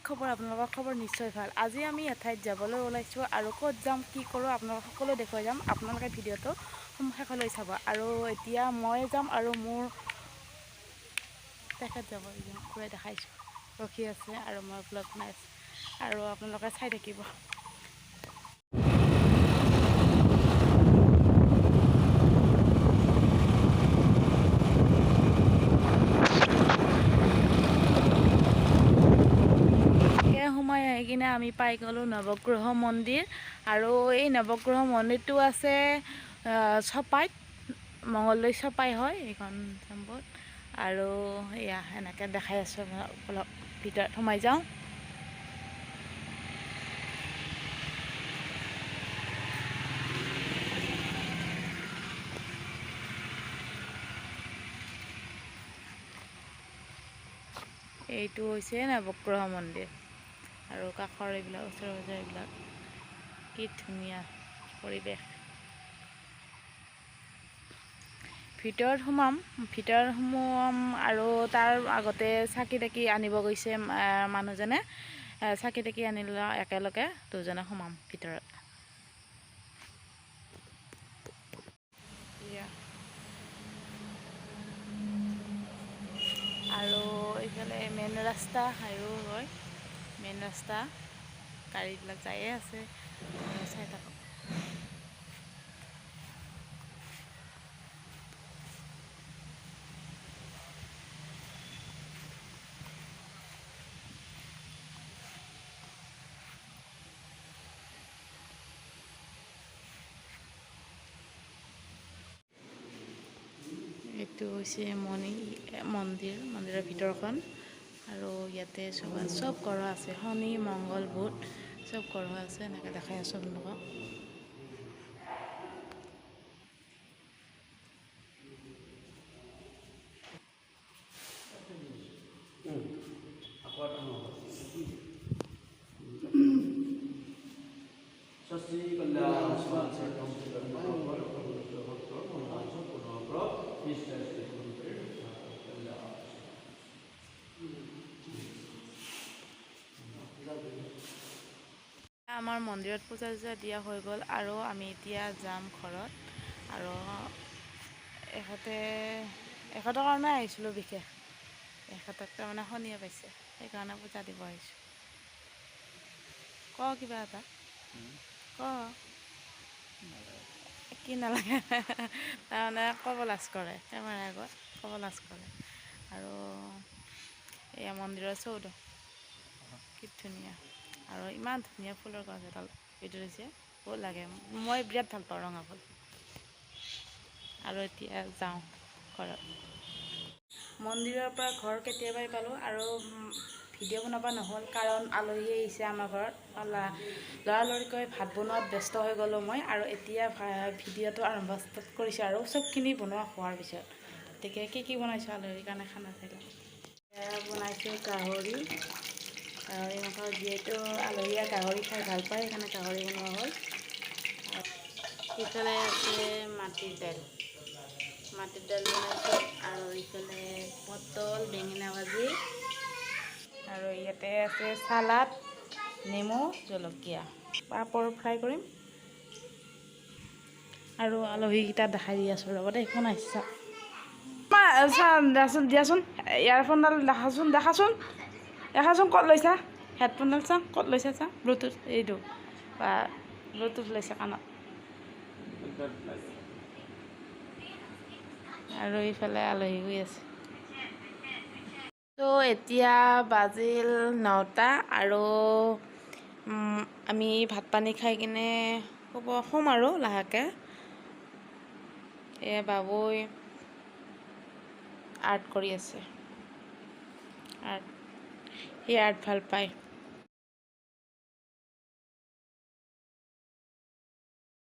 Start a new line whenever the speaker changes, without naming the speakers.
খবৰ? আপোনালোকৰ খবৰ নিশ্চয় ভাল। আজি আমি এঠাইত যাবলৈ ওলাইছোঁ আৰু ক'ত যাম, কি কৰোঁ, আপোনালোক সকলো দেখুৱাই যাম। আপোনালোকে ভিডিঅ'টো শেষলৈ চাব। আৰু এতিয়া মই যাম আৰু মোৰ তেখেত যাব, খুৰাই দেখাইছোঁ, ৰখি আছে আৰু মই ব্লগ বনাই আছোঁ আৰু আপোনালোকে চাই থাকিব। সোমাই আহি কিনে আমি পাই গ'লোঁ নৱগ্ৰহ মন্দিৰ। আৰু এই নৱগ্ৰহ মন্দিৰটো আছে চপাইত, মঙলদৈ চপাই হয় এইখন চাইনবোৰ্ড। আৰু এয়া এনেকৈ দেখাই আছোঁ, অলপ ভিতৰত সোমাই যাওঁ। এইটো হৈছে নৱগ্ৰহ মন্দিৰ আৰু কাষৰ এইবিলাক ওচৰে পাজৰে এইবিলাক কি ধুনীয়া পৰিৱেশ। ভিতৰত সোমাম, ভিতৰত সোমাম আৰু তাৰ আগতে চাকি তাকি আনিব গৈছে মানুহজনে। চাকি তাকি আনিলে একেলগে দুজনে সোমাম ভিতৰত। আৰু এইফালে মেইন ৰাস্তা, হাইৱে হয়, মেইন ৰাস্তা, গাড়ীবিলাক যায়ে আছে, চাই থাকক। এইটো হৈছে মন্দিৰ, মন্দিৰৰ ভিতৰখন। আৰু ইয়াতে চব চব গ্ৰহ আছে, শনি মংগল বুধ চব গ্ৰহ আছে, এনেকৈ দেখাই আছোঁ আপোনালোকক। আমাৰ মন্দিৰত পূজা চূজা দিয়া হৈ গ'ল আৰু আমি এতিয়া যাম ঘৰত। আৰু এখেতৰ কাৰণে আহিছিলোঁ বিশেষ, এখেতক তাৰমানে শনিয়ে পাইছে, সেইকাৰণে পূজা দিব আহিছোঁ। ক কিবা এটা ক, কি নালাগে, তাৰমানে ক'ব লাজ কৰে, কেমেৰাৰ আগত ক'ব লাজ কৰে। আৰু এয়া মন্দিৰৰ চৌদ কি ধুনীয়া, আৰু ইমান ধুনীয়া ফুলৰ গছ এডাল এইটো দিছে, বহুত লাগে, মই বিৰাট ভাল পাওঁ ৰঙা ফুল। আৰু এতিয়া যাওঁ ঘৰত। মন্দিৰৰ পৰা ঘৰ কেতিয়াবাই পালোঁ আৰু ভিডিঅ' বনাব নহ'ল, কাৰণ আলহী আহিছে আমাৰ ঘৰত। লৰালৰিকৈ ভাত বনোৱাত ব্যস্ত হৈ গ'লোঁ মই। আৰু এতিয়া ভিডিঅ'টো আৰম্ভ কৰিছোঁ আৰু চবখিনি বনোৱা হোৱাৰ পিছত। গতিকে কি কি বনাইছোঁ আলহীৰ কাৰণে খানা চাই লওঁ। বনাইছোঁ গাহৰি, গাহৰি মাংস, যিহেতু আলহীয়ে গাহৰি খাই ভাল পায় সেইকাৰণে গাহৰি বনোৱা হ'ল। ইফালে আছে মাটিৰ দাইল, মাটিৰ দাইল বনাইছোঁ। আৰু ইফালে পটল বেঙেনা ভাজি, আৰু ইয়াতে আছে চালাড, নেমু, জলকীয়া, পাপৰ ফ্ৰাই কৰিম। আৰু আলহীকেইটা দেখাই দি আছোঁ, ৰ'ব দেই, ফোন আহিছে। দিয়াচোন দিয়াচোন, ইয়াৰফোনডাল দেখাচোন, দেখাচোন দেখাচোন, ক'ত লৈছা হেডফোনডাল, চাওঁ ক'ত লৈছা, চাওঁ ব্লুটুথ, এইটো বা ব্লুটুথ লৈছে কাণত। আৰু ইফালে আলহী শুই আছে। ত' এতিয়া বাজিল 9টা আৰু আমি ভাত পানী খাই কিনে শুম আৰু লাহেকৈ। এয়া বাবুই আৰ্ট কৰি আছে, আৰ্ট, সি আৰ্ট ভাল পায়।